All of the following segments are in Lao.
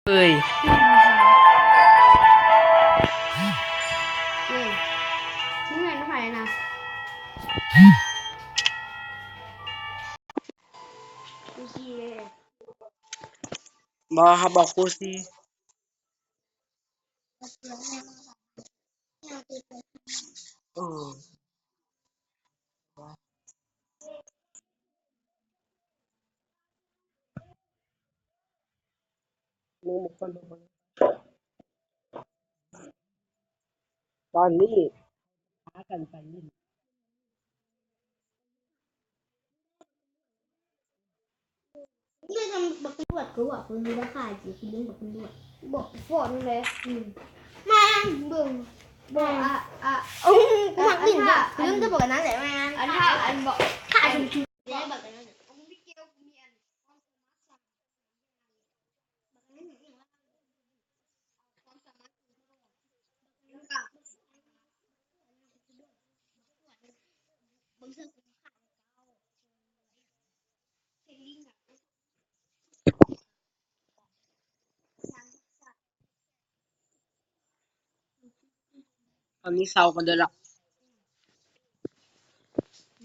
ເອີຍ ເອີຍ ມຶງແມ່ນໃຜນະ? ບໍ່ ເຮົາບອກຄູຊິ. ເອີ ຕອນນີ້ພາກັນໄປຫຼິ້ນ. ນີ້ນຳບັກຕຳຫຼວດກໍບອກເພິ່ນວ່າຂາຍຊິຄືເລື່ອງບັກຕຳຫຼວດ ບອກຟ້ອນແຫຼະ ອືມ ມາເບິ່ງ ບອກ ອາ ອາ ໂອ້ ມັກຫຼິ້ນເລື່ອງແຕ່ບັກອັນນັ້ນແຫຼະ ແມ່ນ ອັນຖ້າ ອັນບອກ ຂ້າສົມ ບັກອັນນັ້ນ ຕອນນີ້ເຊົາກັນເດີລະ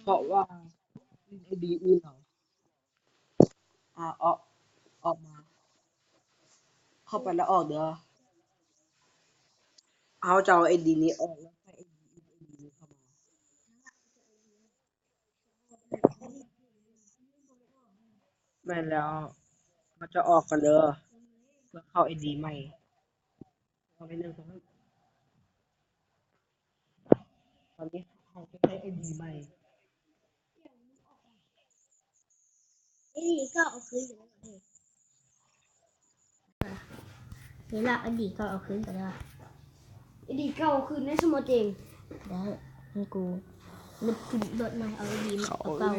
ເພາະວ່າຫຼິ້ນໄອດີອື່ນເອົາ. ອາ ອອກ ອອກມາ ເຂົ້າໄປແລ້ວອອກເດີ. ເຮົາຈະເອົາໄອດີນີ້ອອກ ແລ້ວໃສ່ໄອດີ ໄອດີນີ້ເຂົ້າມາ. ແມ່ນແລ້ວ ເຮົາຈະອອກກ່ອນເດີ ເພື່ອເຂົ້າໄອດີໃໝ່. ເອົາໄປໜຶ່ງກ່ອນ ຕອນນີ້ເຮົາຈະໃຊ້ໄອດີໃໝ່. ໄອດີເກົ່າເອົາຄືນ ນີ້ລະ ໄອດີເກົ່າເອົາຄືນກໍໄດ້. ໄອດີເກົ່າຄືນໃນສະໝໍເຈັງ ໄດ້ ໃຫ້ກູລົບຖິ້ມໂລດໃໝ່ ເອົາໄອດີໃໝ່ ເອົາເກົ່າ.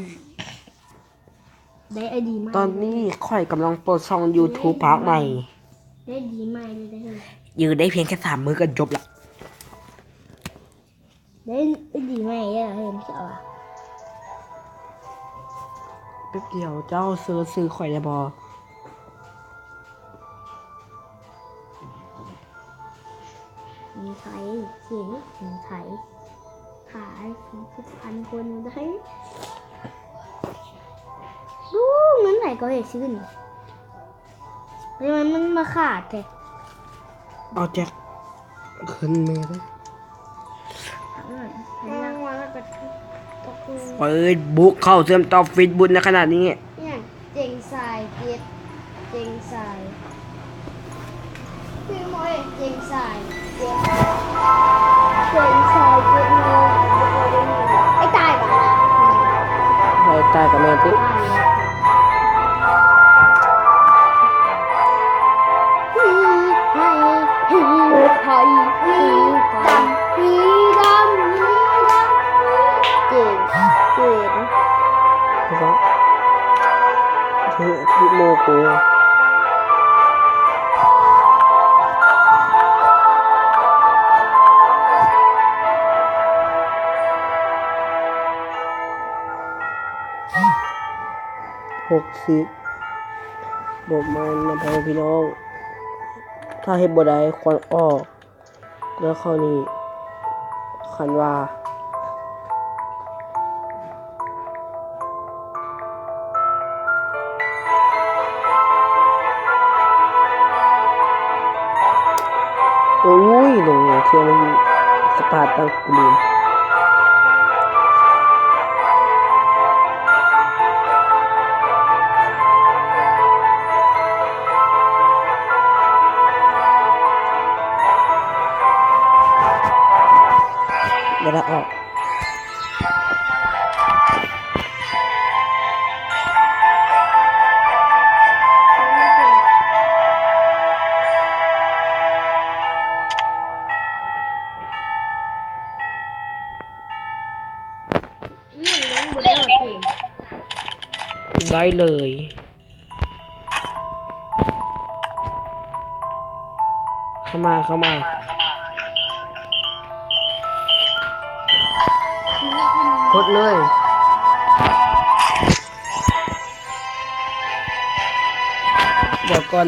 ໄດ້ໄອດີໃໝ່ ຕອນນີ້ຂ້ອຍກຳລັງເປີດຊ່ອງຢູທູບພາກໃໝ່ ໄດ້ໄອດີໃໝ່ເລີຍເດີ. ຢູ່ໄດ້ພຽງແຄ່ສາມມື້ກໍຈົບລະ. ໄດ້ໄອດີໃໝ່ແລ້ວ ເຫັນເຈົ້າວ່າ ແປັບດຽວ ເຈົ້າເຊີດຊື່ຂ້ອຍໄດ້ບໍ່? ມີໃຜ ເຫັນ ມີໃຜ ຂາຍ ສາມສິບພັນຄົນໄດ້ ດູເງິນໃຜກໍເຮັດຊື່ນີ້ ແຕ່ມັນ ມັນມາຂາດແທ້. ເອົາແຈັກ ຂຶ້ນແມ່ເດີ. ເປີດບຸກເຂົ້າເຊື່ອມຕໍ່ເຟສບຸກໃນຂະນະນີ້. ຫຍັງ? ເຈັງສາຍເຈັດ ເຈັງສາຍ ເຈັງສາຍເຈັດ ເຈັງສາຍເຈັດ ໄອ້ຕາຍບໍ່? ໄອ້ຕາຍກໍແມ່ນຕິ. ຜີໄຫ ຜີໄຫ ຜີດຳ ຜີດຳ ຜີດຳ ເກັ່ງ ເກັ່ງ ເກັ່ງ ໂມໂກ ຫົກສິບ ບໍ່ແມ່ນນະພໍ່ແມ່ພີ່ນ້ອງ ຖ້າເຮັດບໍ່ໄດ້ຄວນອອກ ແລ້ວເຂົ້ານີ້ ຄັນວ່າ ໂອ້ຍ ລົງເທື່ອມັນສະຕາດຕັ້ງ ກູລືມ. ບໍ່ໄດ້ອອກ. ໄດ້ເລີຍ. ເຂົ້າມາ ເຂົ້າມາ ກົດເລີຍ. ດຽວກ່ອນ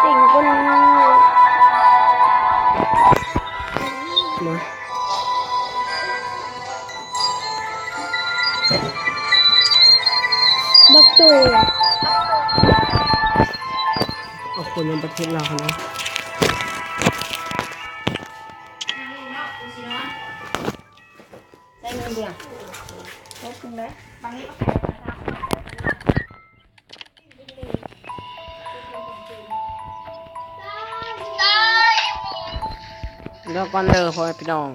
ເຕັງຄົນ ມາ ບັກໂຕ ເອົາຄົນໃນປະເທດລາວຫັ້ນນະ. ໃສ່ເງິນເດືອນ ຄົບເຖິງໄດ໋ ເດີກ່ອນເດີ ພໍ່ແມ່ພີ່ນ້ອງ.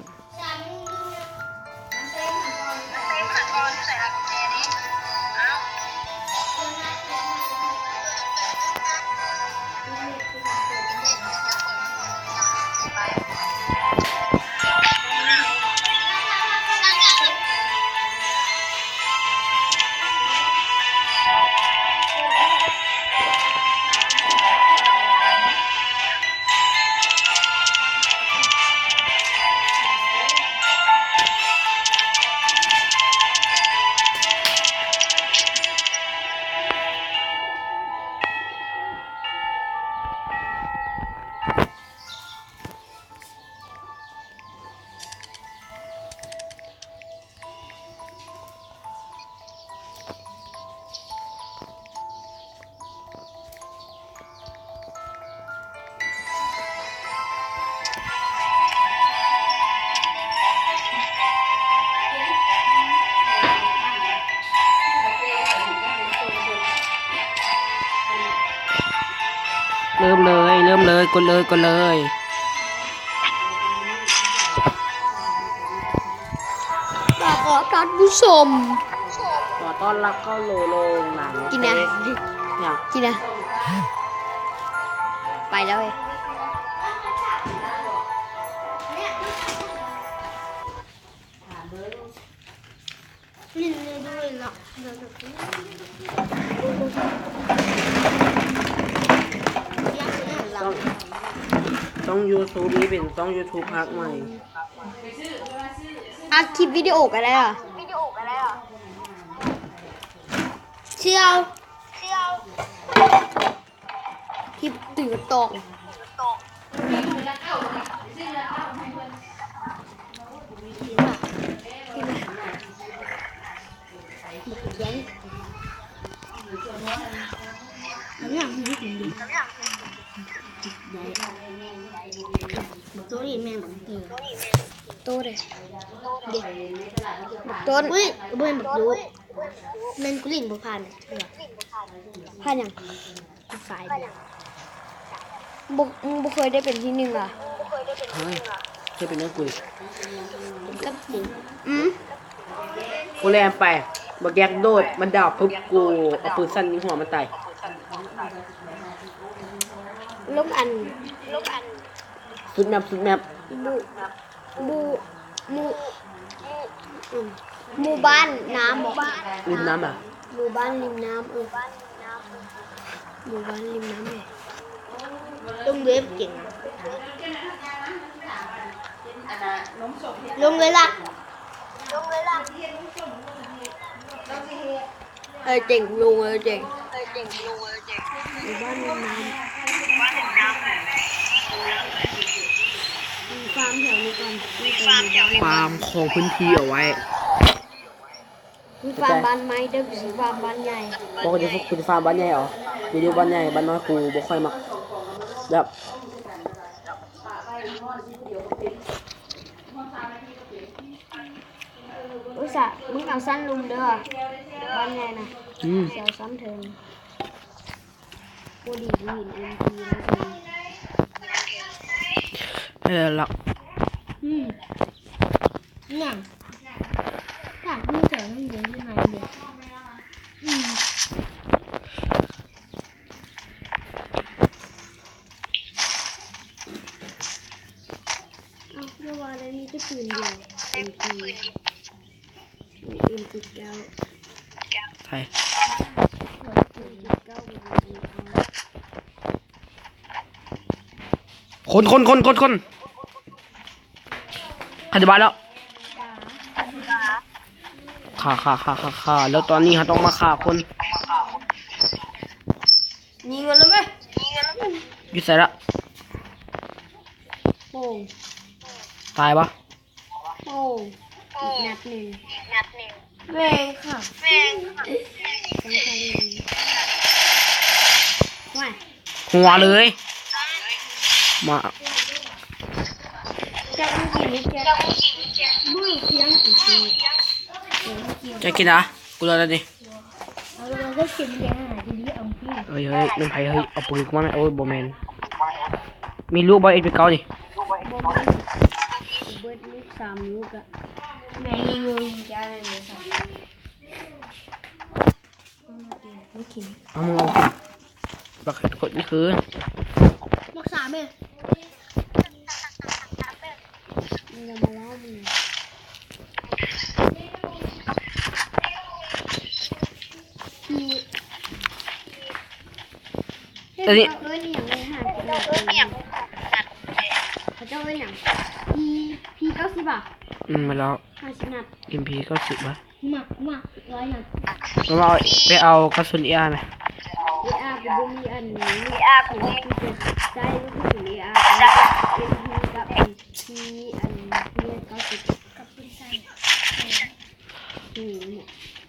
ເລີ່ມເລີຍ ເລີ່ມເລີຍ ກົດເລີຍ ກົດເລີຍ. ແລ້ວກໍທ່ານຜູ້ຊົມ ຂໍຕ້ອນຮັບເຂົ້າສູ່ໂລງໜັງ ກິນນະ ເຟສ ຫຍັງ ກິນນະ ໄປແລ້ວເວີຍ. ຊ່ອງ ຊ່ອງຢູທູບນີ້ເປັນຊ່ອງຢູທູບພາກໃໝ່. ອັດຄລິບວິດີໂອກໍໄດ້ຫວາ? ເຊື່ອວ ຄລິບຕື່ນຕອງ ໂຕເດ ໂຕເດ ບັກຕົ້ນ ອຸ້ຍ ບໍ່ແມ່ນບັກໂຕ ແມ່ນກູຫຼິ້ນບໍ່ຜ່ານເທື່ອ ຜ່ານຫຍັງ? ຝ່າຍດຽວ ບໍ່ ບໍ່ເຄີຍໄດ້ເປັນທີໜຶ່ງຫວາ? ເຮີ້ຍ ເຮັດເປັນຫຍັງກູ ກັບປູ ອືມ ກູແລ່ນໄປ ບັກແຢກໂດດ ມັນດາວປຶບ ກູເອົາປືນສັ້ນຍິງຫົວມັນຕາຍ. ລົງອັນ ລົງອັນ ສຸດແມັບ ສຸດແມັບ ບູ ບູ ໝູ່ ອືມ ໝູ່ບ້ານນ້ຳບໍ? ລິມນ້ຳອະ? ໝູ່ບ້ານລິມນ້ຳ ເອີ ໝູ່ບ້ານລິມນ້ຳເອີ ລົງເລີຍເກັ່ງ ລົງເລີຍລະ ເອີ ເກັ່ງ ລົງເລີຍເກັ່ງ. ໝູ່ບ້ານລິມນ້ຳ ມີຟາມແຖວນີ້ກ່ອນ ມີແຕ່ໝູ່ບ້ານ ຟາມຂອງພື້ນທີ່ເອົາໄວ້ ມີຟາມບ້ານໃໝ່ເດີ ບໍ່ແມ່ນຟາມບ້ານໃຫຍ່ ບໍ່ ກູຈະ ກູຈະຟາມບ້ານໃຫຍ່ເອົາ ຢູ່ ຢູ່ບ້ານໃຫຍ່ ບ້ານນ້ອຍກູບໍ່ຄ່ອຍມັກ ແບບ ອຸດສາ ມຶງເອົາຊັ້ນລຸ່ມເດີ ບ້ານໃຫຍ່ນະ ອືມ ຊິເອົາຊັ້ນເທິງ ພໍດີກູເຫັນເອັມພີແລ້ວ ເອີ ລະ ອືມ ຫຍັງ ຖ້າມີແຖວນັ້ນເດີ ຢູ່ໃນເດີ ອືມ. ເອົ້າ ເພາະວ່າໄດ້ມີແຕ່ປືນດຽວ ເອັມພີ ເອັມພີເກົ້າ ໃຜ ເອັມພີເກົ້າ ຄົນ ຄົນ ຄົນ ຄົນ ຄົນ ຂ້າຈະບາດແລ້ວ ຂ້າ ຂ້າ ຂ້າ ຂ້າ ຂ້າ ແລ້ວຕອນນີ້ເຮົາຕ້ອງມາຂ້າຄົນ ຍິງມັນແລ້ວເວີຍ ຢູ່ໃສລະ? ໂປ້ງ ຕາຍປະ? ໂປ້ງ ອີກນັດໜຶ່ງ ແມ່ນຄ່ະ ວ້າຍ ຫົວເລີຍ ມາ ຈັກມັນກິນ ຈັກມັນກິນ ບໍ່ເອົາຄຽງອີກ ເອົາມັນກິນ ຈະກິນນະ ກູລອດແລ້ວນີ້. ເອີຍ ເຮີ້ຍ ແມ່ນໃຜເຮີ້ຍ ເອົາປືນມາແມ່ ໂອ້ຍ ບໍ່ແມ່ນ ມີລູກບໍ່ ເອັມພີເກົ້ານີ້ ບໍ່ມີ ເບິດລູກສາມລູກອະ ແມ່ຍິງຢູ່ຍິງຈ້າເລີຍ ເອົາ ມຶງເອົາຂຶ້ນ ບັກເຫັດຂົດນີ້ຄື ບັກສາມເອີຍ. ອັນນີ້ ເຂົາເອີ້ນອີ່ຫຍັງເລີຍ ຫາກິນເອົາເອງ ເຂົາເຈົ້າເອີ້ນຫຍັງ ພີ ພີເກົ້າສິບ ອະ ອືມ ແມ່ນແລ້ວ ຫ້າສິບນັດ ເອັມພີເກົ້າສິບ ບາດ ມາ ມາ ຮ້ອຍນັດ ມາ ມາ ໄປເອົາກະສຸນເອອາແມ ເອອາ ກູບໍ່ມີອັນນີ້ ເອອາ ກູບໍ່ມີ ໃຊ້ລູກກະສຸນເອອາ ເອັມພີກັບອັນ ທີ່ອັນເຈັດເກົ້າສິບ ກັບປືນໃສ່ ນີ້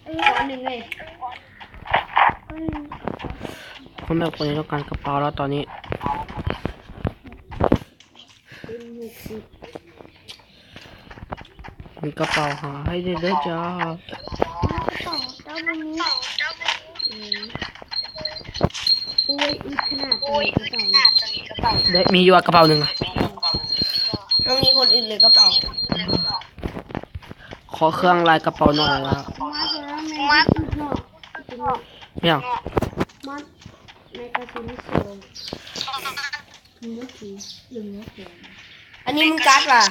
ເອີ ອັນໜຶ່ງເລີຍ ຄົນແບບຄົນນີ້ຕ້ອງການກະເປົາແລ້ວຕອນນີ້ ເປັນຫົກສິບ ມີກະເປົາຫາໃຫ້ແດ່ເດີຈ້າ ກະເປົາເຈົ້າບໍ່ມີ ເອີ ໂອ້ຍ ອຶດຂະໜາດ ໂອ້ຍ ອຶດຂະໜາດ ໄດ້ ມີຢູ່ວ່າກະເປົາໜຶ່ງ ບໍ່ມີຄົນອື່ນເລີຍກະເປົາ ຂໍເຄື່ອງລາຍກະເປົາໜ່ອຍລະ ມາເທື່ອແມ່ນອຶດເນາະ ເປັນຫຍັງ ມາ ແມັກກາຊີນສອງ ອັນນີ້ມຶງກັດຫວາ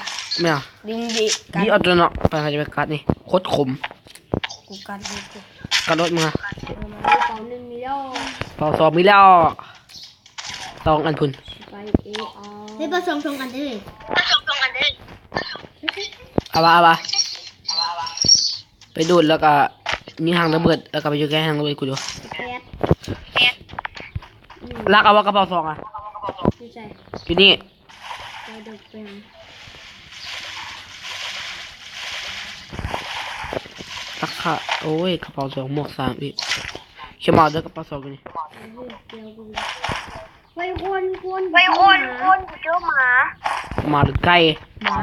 ແມ່ນຫຍັງ ດຶງເບະກັດ ນີ້ເອົາຕົວເນາະ ໄປ ໃຜຈະໄປກັດນີ້ ໂຄດຂົມ ກູກັດເລີຍ ກັດລົດມຶງອະ ເອີ ມາເປົາໜຶ່ງມີແລ້ວ ເປົາສອງມີແລ້ວ ສອງອັນພຸ້ນ ໄປເອອາ ເຮີ້ຍ ເປົາສອງ ສອງອັນເດີ ເອົາວ່າ ເອົາວ່າ ໄປໂດດແລ້ວກະຍິງຫາງລະເບີດ ແລ້ວກະໄປຢູ່ໃກ້ຫາງລະເບີດກູດູ ແປດ ແປດ ອືມ ລັກເອົາວ່າກະເປົາສອງອະ ຢູ່ໃສ ຢູ່ນີ້ ລັກຄ່າ ໂອ້ຍ ກະເປົາສອງ ໝວກສາມອີກ ເຂົ້າມາເດີກະເປົາສອງຢູ່ນີ້ ໄປຄົນ ຄົນ ໄປຄົນ ຄົນ ກູເຈີໝາ ໝາຫຼືໄກ່ ໝາ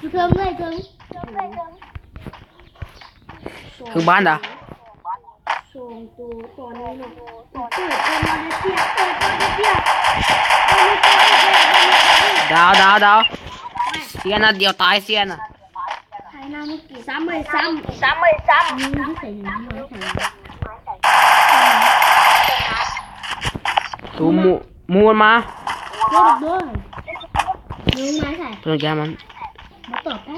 ຢູ່ເທິງເລີຍ ເທິງ ເທິງເລີຍ ເທິງ ເທິງບ້ານດາ ສອງໂຕຕອນນີ້ເນາະ. ເປີດ ເປີດມາໄດ້ເປຍບ ເປີດມາໄດ້ເປຍບ. ດາວ ດາວ ດາວ. ເສຍນະ ດຽວຕາຍ ເສຍນະ. ໃຜນະເມື່ອກີ້? ຊ້ຳເອີຍ ຊ້ຳ ຊ້ຳເອີຍ ຊ້ຳ. ຍິງຢູ່ໃສ? ຍິງຢູ່ໃສ? ຕູໝູ່ ໝູ່ມັນມາ. ໂດດ ໂດດ ຍິງມາໃສ? ເພິ່ນຢາມັນ ບໍ່ຕອບ. ໂ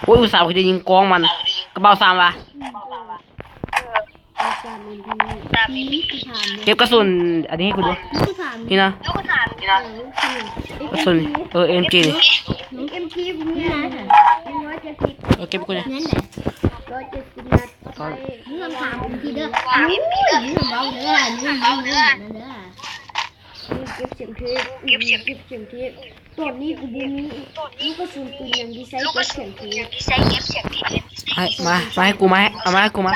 ອ້ຍ ອຸດສ່າຫວັງຈະຍິງກ້ອງມັນ ກະເບົາຊ້ຳວ່າ. ເກັບກະສຸນອັນນີ້ໃຫ້ກູດູ ນີ້ນະ ກະສຸນ ເອີ ເອັມຈີ ນີ້ ເອັມຈີ ກູມີນະ ເອີ ເກັບໃຫ້ກູແດ່. ຮ້ອຍເຈັດສິບນັດ ເຮົາຖາມເອັມຈີເດີ ເວົ້າເດີ ເວົ້າເດີ ເກັບສຽງເທບ ເກັບສຽງເທບ. ຕອນນີ້ກູບໍ່ມີລູກກະສຸນປືນຫຍັງທີ່ໃຊ້ເກັບສຽງເທບ. ໃຫ້ ມາ ມາໃຫ້ກູ ມາ ເອົາມາໃຫ້ກູ ມາ.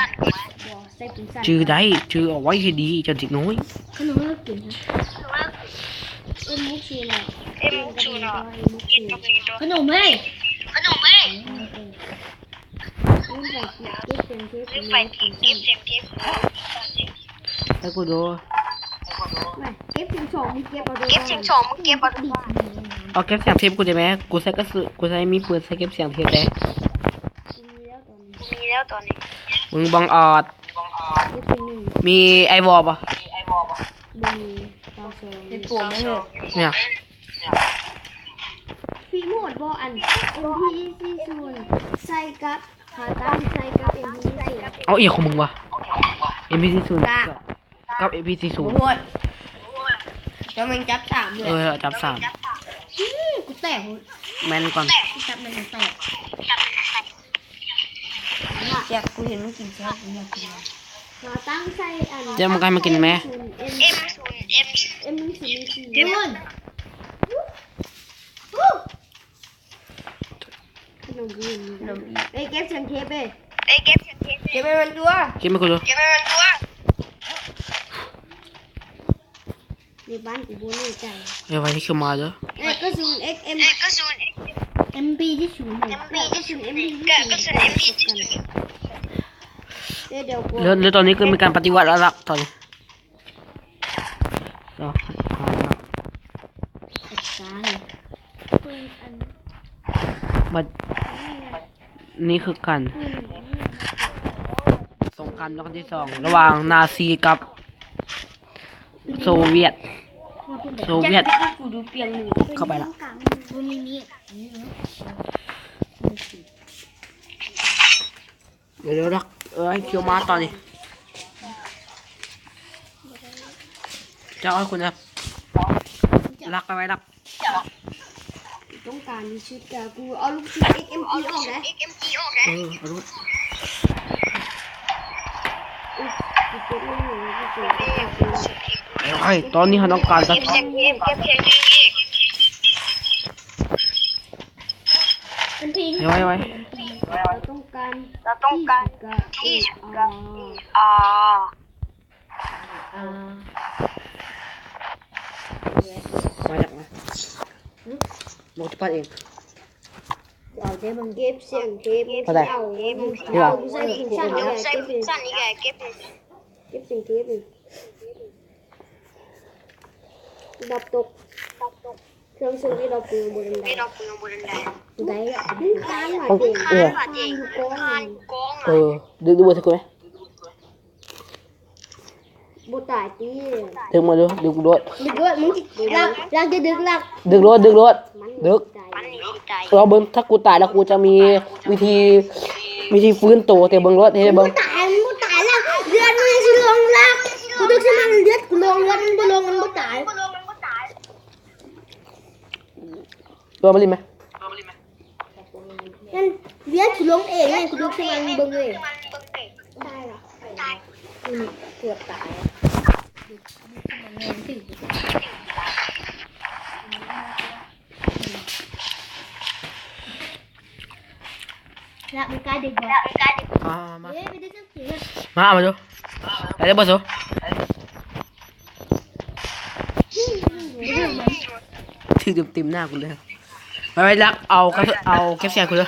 ຈື່ໄດ້ ຈື່ເອົາໄວ້ໃຫ້ດີ ເຈົ້າເດັກນ້ອຍ. ຂະໜົມໃຫ້ກິນ ເອັມມຸກຊູເນາະ ເອັມມຸກຊູເນາະ. ຂະໜົມເອີຍ ຂະໜົມເອີຍ. ລືມໄປເກັບສຽງເທບ ລືມໄປເກັບສຽງເທບ. ໃຫ້ກູດູ ມາ ເກັບສຽງສອງ ມຶງເກັບເອົາເດີ ເກັບສຽງສອງ ມຶງເກັບເອົາເດີ. ເອົາເກັບສຽງເທບກູໄດ້ແມ? ກູໃຊ້ກະສຸນ ກູໃຊ້ມີປືນໃຊ້ເກັບສຽງເທບເດ້. ມີແລ້ວຕອນນີ້ ມີແລ້ວຕອນນີ້. ມຶງບັງອາດ ມີໄອວໍບໍ່? ບໍ່ມີ. ເຮັດໂປມໄດ້ເຮີ້ຍ ເນຍ. ຟີໂມດບໍ່? ອັນ ເອັມພີສີ່ສູນ ໃສ່ກັບ ຂາຕັ້ງໃສ່ກັບ ເອັມພີສີ່ສູນ. ເອົາອີ່ຫຍັງຂອງມຶງວະ? ເອັມພີສີ່ສູນ ກະ ກັບ ເອັມພີສີ່ສູນ. ໂອ້ຍ ເຈົ້າແມ່ງຈັບສາມເລີຍ. ເອີ ຈັບສາມ. ອື ກູແຕກ. ແມ່ນກ່ອນ ຈັບແມ່ນແຕກ. ແຊບ ກູເຫັນມັນກິນແຊບ ກູຢາກກິນ. ຂາຕັ້ງໃສ່ອັນ ເຈົ້າມັນກະໃຫ້ມາກິນແມ? ເອັມສູນ ເອັມ ເອັມສູນສີ່. ຂະໜົມ ຂະໜົມອີກ. ເອີຍ ເກັບສຽງເທບເອີຍ ເກັບສຽງເທບ ເກັບໃຫ້ມັນຕົວະ ເກັບໃຫ້ກູຕົວະ ເກັບໃຫ້ມັນຕົວະ. ໃນບ້ານກູບໍ່ແນ່ໃຈ. ເອີຍ ໄວ້ທີ່ເຂົ້າມາເດີ. ເອີຍ ກະສຸນເອັກເອັມ ກະສຸນເອັກເອັມ ເອັມພີສີ່ສູນ ກະກະສຸນເອັມພີ ກະກະສຸນເອັມພີສີ່ສູນ. ເອີຍ ດຽວກ່ອນ ແລ້ວ ແລ້ວຕອນນີ້ຄືມີການປະຕິວັດແລ້ວລະ ຕອນນີ້. ບັດນີ້ຄືການ ສົງຄາມໂລກຄັ້ງທີສອງ ລະຫວ່າງນາຊີກັບໂຊວຽດ ໂຊວຽດ. ເຂົ້າໄປລະ. ດຽວໆ ດັກເອີຍ ຄິວມາຕອນນີ້. ເຈົ້າເອົາຄຸນນະ ລັກໄປໄວ້ ລັກ. ຕ້ອງການທີ່ສຸດກະ ກູເອົາລູກຊຸດເອັກເອັມຈີອອກໄດ໋. ເອີ ເອົາລູກ ເອີ ຕອນນີ້ເຮົາຕ້ອງການ ເກັບສຽງເທບ ເກັບສຽງເທບ. ໄວໆ ໄວໆ ເຮົາຕ້ອງການ ເຮົາຕ້ອງການທີ່ສຸດກະ ອາ ມາຈາກ ຫືມ ບໍ່ຈະປາດເອງ. ເອົາແຕ່ມັນເກັບສຽງເທບ ເອົາ ເອົາ ໃສ່ປືນສັ້ນນີ້ແຫຼະ ເກັບ ເກັບສຽງເທບ. ດັບຕົກ ເຄື່ອງສູບນີ້ດັບເປັນບໍ່ໄດ້ ບໍ່ໄດ້ ມັນຄ້າງຫວາເຈັງ ເອີ ດຶງດູໃສ່ກູແມ. ບໍ່ຕາຍຕິ ດຶງມາດູ ດຶງໂລດ ດຶງໂລດ ມຶງຊິລັກ ລັກ ດຶງ ລັກ ດຶງໂລດ ດຶງໂລດ ດຶງ ລອງເບິ່ງ ຖ້າກູຕາຍແລ້ວ ກູຈະມີວິທີ ວິທີຟື້ນໂຕ ແຕ່ເບິ່ງໂລດ ເຮັດໃຫ້ເບິ່ງ. ຕາຍ ມັນບໍ່ຕາຍແລ້ວ ເລືອດມັນຊິລົງແລ້ວ ກູດຶງໃສ່ມັນ ເລືອດກູລົງ ເລືອດມັນບໍ່ລົງ ມັນບໍ່ຕາຍ. ຕົວມາຫຼິ້ນໄໝ? ມັນວຽນຄືລົງເອງ ເອີຍ ກູດູຄືມັນເບິ່ງເລີຍ. ຕາຍເຫຼືອ? ຕາຍ ອືມ ເກືອບຕາຍ. ລະ ມັນກາຍເດັກບໍ່? ອ່າ ມາ ເອີຍ ໄປເດັກ ມາ ມາດູ ໄປເລີຍບໍ່ສູ? ຖືກເຕັມໆໜ້າກູເລີຍ. ໄປ ໄປ ລັກ ເອົາ ເອົາເກັບສຽງກູເລີຍ.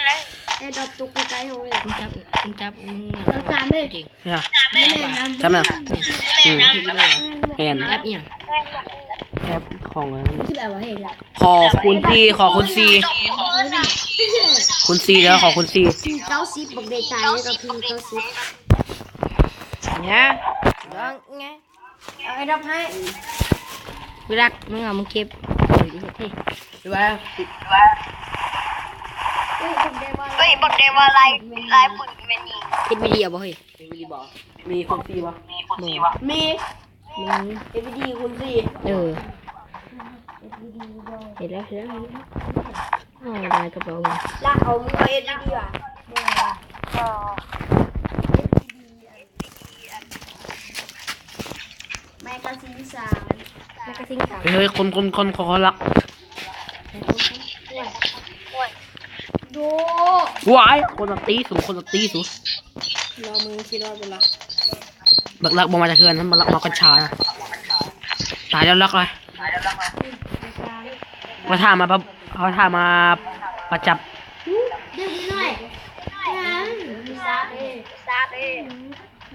ແອດດອບຕົກໃກ້ໆເຮົາເລີຍ ມຶງຈັບ ມຶງຈັບ ມຶງ ເອົາຈານເລີຍ ເອົາຈານເລີຍ ອືມ ຈັບອີ່ຫຍັງ? ແອັບຂອງອັນນັ້ນ ຊິແບບວ່າເຮັດລະ ຂໍຄູນສີ່ ຂໍຄູນສີ່ ຄູນສີ່ເດີ ຂໍຄູນສີ່ ສີ່ເກົ້າສິບ ບັກເດຕາຍເລີຍກັບ ເກົ້າສິບ ເອົາແອດດອບໃຫ້ ວິລັກ ມຶງເອົາມາເກັບ ເອີ ດີເຮັດເທ່ ເອີຍ ບັກເດວ່າລາຍ ລາຍປືນແມ່ນຍິງ ເຮັດວິດີເອົາບໍ່ເຮີ້ຍ? ເຮັດວິດີບໍ່? ມີຄູນສີ່ບໍ່? ມີຄູນສີ່ບໍ່? ມີ ມີ ເຮັດວິດີຄູນສີ່ ເອີ ເຮັດແລ້ວ ເຮັດແລ້ວ ເຮັດແລ້ວ ໂອ້ຍ ຫຼາຍກະເປົາ ລະເອົາ ມຶງເຮັດວິດີຫວາ? ບໍ່ ແມກາຊີນສາມ ແມກາຊີນສາມ ເຮີ້ຍ ຄົນ ຄົນ ຄົນ ຂໍລັກ ໂດ ວ້າຍ ຄົນລະຕີສູ ຄົນລະຕີສູ ລອມືຊິລອດບໍ່ລະ ບັກລັກບໍ່ມາຈາກເຮືອນ ບັກລັກເມົາກັນຊານະ ຕາຍແລ້ວລັກເອີຍ ມາຖ້າມາ ເຂົາຖ້າມາປະຈັບ ເດັກນ້ອຍ ຊາເດ້ ຊາເດ້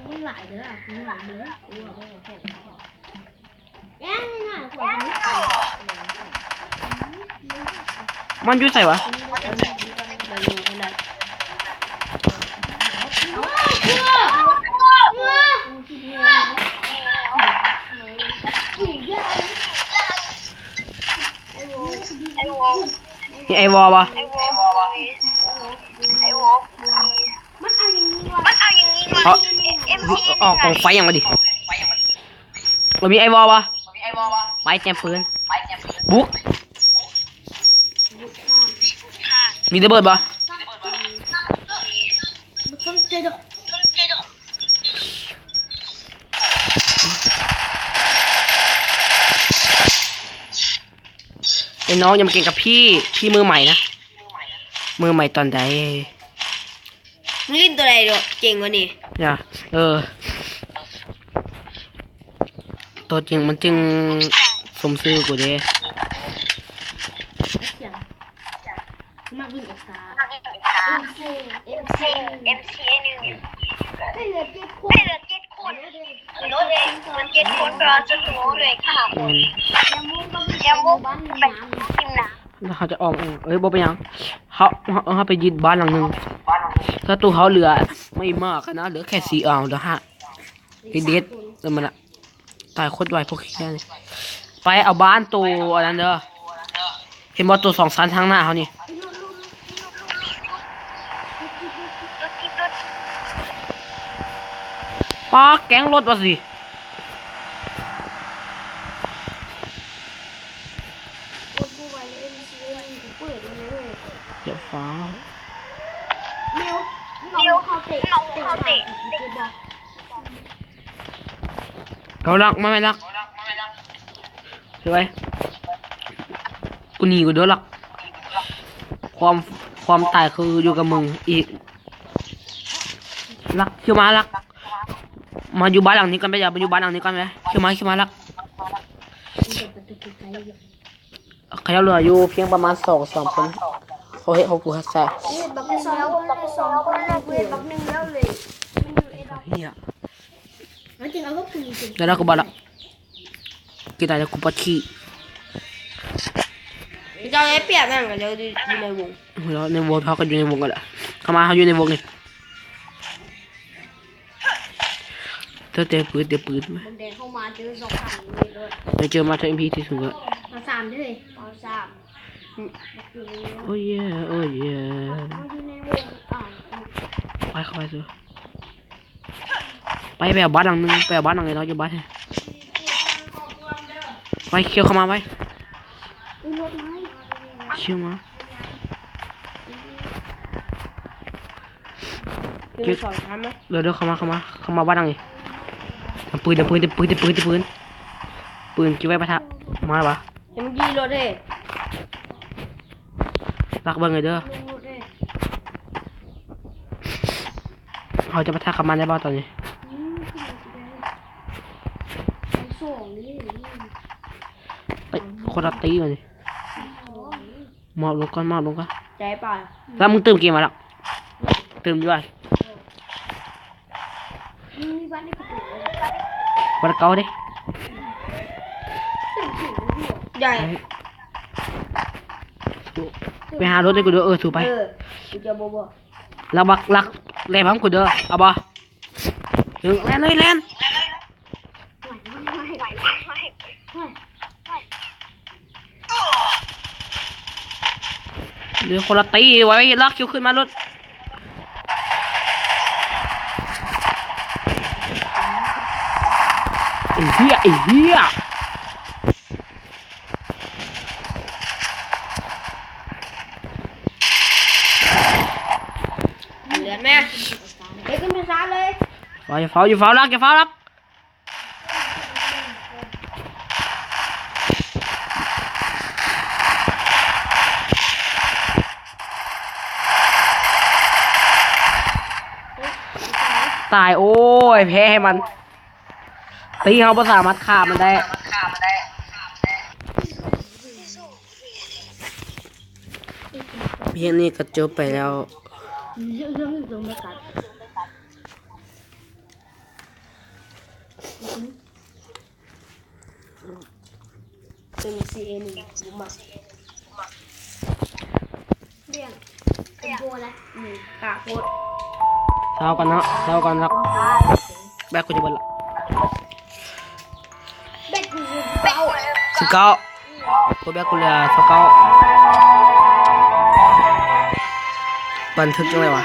ມັນຫຼາຍເດີ ມັນຫຼາຍເດີ ມັນຢູ່ໃສຫວາ? ມີໄອວໍບໍ່? ເອົາ ອອກກອງໄຟຫຍັງວະນີ້? ບໍ່ມີໄອວໍບໍ່? ໄປຕຽມປືນ ບຸກ ມີລະເບີດບໍ່? ໄອ້ນ້ອງຢ່າມາເກັ່ງກັບພີ່ ພີ່ມືໃໝ່ນະ ມືໃໝ່ຕອນໃດ? ມຶງຫຼິ້ນຕົວໃດເນາະ ເກັ່ງກວ່ານີ້ ຢ່າ ເອີ ຕົວຈິງມັນຈຶ່ງສົມຊື່ກູເດ້ ມັກຫຼິ້ນເອັກຊາ ເອັມຊີ ເອັມຊີ ເອັມຊີ ໄດ້ເຫຼືອເຈັດຄົນ ໄດ້ເຫຼືອເຈັດຄົນ ໂດນເລີຍ ເຈັດຄົນ ແປວ່າຈະໂດນເລີຍ ຂ້າຄົນ ອືມ ແລ້ວມຸກໄປກິນນ້ຳ ແລ້ວເຮົາຈະອອກເອງ ເອີຍ ບໍ່ເປັນຫຍັງ ເຮົາ ເຮົາ ເຮົາໄປຍຶດບ້ານຫຼັງໜຶ່ງ ສັດຕູເຮົາເຫຼືອໄມ່ມາກນະ ເຫຼືອແຄ່ສີ່ ເອົາ ເຫຼືອຫ້າ ເດັດໆ ເອີ ມັນນະ ຕາຍໂຄດໄວພວກເຫຍນີ້ ໄປເອົາບ້ານໂຕອັນນັ້ນເດີ ເຫັນບໍ່ ໂຕສອງຊັ້ນທາງໜ້າເຮົານີ້ ປ້າ ແກງລົດວ່າຊິ ຢ່າຟ້າວ ເອົາລັກ ມາແມ່ລັກ ສວຍ ກູໜີກູເດີລັກ ຄວາມ ຄວາມຕາຍຄືຢູ່ກັບມຶງອີກ ລັກ ເຂົ້າມາລັກ ມາຢູ່ບ້ານຫຼັງນີ້ກ່ອນໄປ ຢ່າໄປຢູ່ບ້ານຫຼັງນີ້ກ່ອນໄປ ເຂົ້າມາ ເຂົ້າມາລັກ ເຂົາເຈົ້າເຫຼືອຢູ່ພຽງປະມານສອງສາມຄົນ ເຂົາເຮັດ ເຂົາກູຮັກສາ ເຮັດບັກໜຶ່ງແລ້ວ ເຮັດບັກໜຶ່ງແລ້ວເລີຍ ເຮີ້ຍ ມັນຈຶ່ງເອົາພວກກູນີ້ ແລ້ວເຮົາກໍບໍ່ລະ ກິນໄດ້ແລ້ວ ກູປວດຂີ້ ເຈົ້າໄດ້ປຽບຫຍັງກັນ ເຈົ້າຢູ່ໃນວົງ ແລ້ວໃນວົງ ເຮົາກໍຢູ່ໃນວົງກັນລະ ເຂົ້າມາ ເຮົາຢູ່ໃນວົງນີ້ ເຈົ້າແຕ່ປືນ ແຕ່ປືນ ແດງເຂົ້າມາເຈີສອງຄັນເລີຍ ໄດ້ເຈີມາເທື່ອເອັມພີທີ່ສຸດລະ ເອົາສາມເດີ ເອົາສາມ ໂອ້ເຢ ໂອ້ເຢ ເຮົາຢູ່ໃນວົງ ໄປເຂົ້າໄປເດີ ໄປ ໄປເອົາບ້ານຫຼັງໜຶ່ງ ໄປເອົາບ້ານຫຼັງໃຫ້ເຮົາຢູ່ບ້ານ ໄປ ເຂົ້າເຂົ້າມາໄປ ອຸ້ຍ ລົດມາ ເຂົ້າມາ ອືມ ອືມ ເກັບສອງຄັນມາ ເດີໆ ເຂົ້າມາ ເຂົ້າມາ ເຂົ້າມາວັດຫຼັງນີ້. ເອົາປືນ ເອົາປືນ ເອົາປືນ ເອົາປືນ ເອົາປືນ ເອົາປືນ ເກັບໄວ້ປະທະ. ມາແລ້ວຫວາ? ຍັງມີລົດເດ້. ລັກເບິ່ງເດີ. ເຮົາຈະປະທະກັບມັນໄດ້ບໍ່ຕອນນີ້? ໄປ ຄົນລະຕີວະນີ້. ມອບລົງກ່ອນ ມອບລົງກ່ອນ. ໃຈປ່າ ແລ້ວມຶງຕື່ມເກມມາລະ? ຕື່ມຢູ່ວ່າ. ວັດເກົ່າເດ້. ໃຫຍ່ ໄປຫາລົດໃຫ້ກູເດີ. ເອີ ສູ້ໄປ. ເອີ ກູຈະບໍ່ບອກ. ລັກບັກ ລັກແລ່ນພ້ອມກູເດີ. ເອົາບໍ່? ເອີ ແລ່ນເລີຍ ແລ່ນ. ເດີ ຄົນລະຕີໄວ້ ລັກຄິວຂຶ້ນມາລົດ. ໄອ້ເຫ້ຍ ໄອ້ເຫ້ຍ ເລືອດແມ່. ເອີ ຂຶ້ນໄປຊາເລີຍ. ຢ່າຟ້າວ ຢ່າຟ້າວລັກ ຢ່າຟ້າວລັກ. ຕາຍ ໂອ້ຍ ແພ້ໃຫ້ມັນ. ຕີເຮົາບໍ່ສາມາດຂ້າມັນໄດ້. ພຽງນີ້ກໍຈົບໄປແລ້ວ. ເປັນຊີເອໜຶ່ງ ບໍ່ມັກ. ເຊົາກັນເນາະ ເຊົາກັນເນາະ. ແບັກກູຈະເບິດລະ. ສິບເກົ້າ ບໍ່ແບັກກູເຫຼືອຊາວເກົ້າ. ບັນທຶກຈັ່ງໃດຫວາ?